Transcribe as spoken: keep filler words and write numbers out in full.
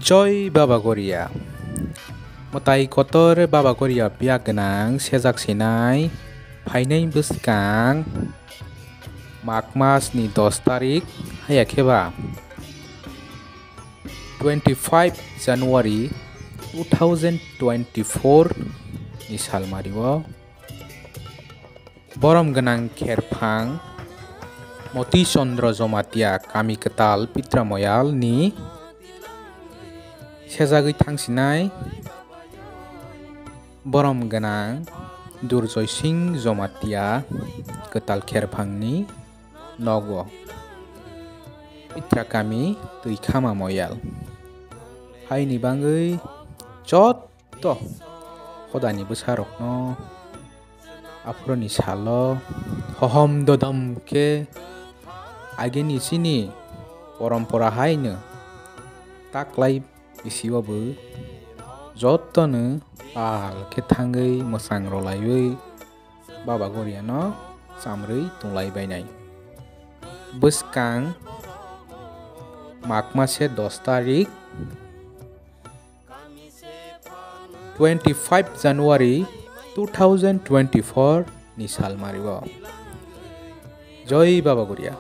Joi Baba Goria. Mwtai kotor Baba Goria biya gwnang sejak sinai phainai bwskang March mas ni dos tarik haya khe ba twenty five January two thousand twenty four ni salmari o. Borom gwnang kherphang Moti Chandra Jomatia kami kwtal Pitra Moyal ni sejagwi thangsinai borom gwnang Durjoy Singh Jomatia kwtal kherphang ni nogo Pitra kami Twikhama Moyal. Haini bangwi jot to hodani bwsarokno aphuruni salo hohom dodom khe agini chini porompora haino taklai bisi obo jotono pal khe thangwi mwchang rolaiwi Baba Goriano chamrwi tonglai bainai. Bwskang March mase dos tarik twenty five January two thousand twenty four ni salmari o. Joi Baba Goria.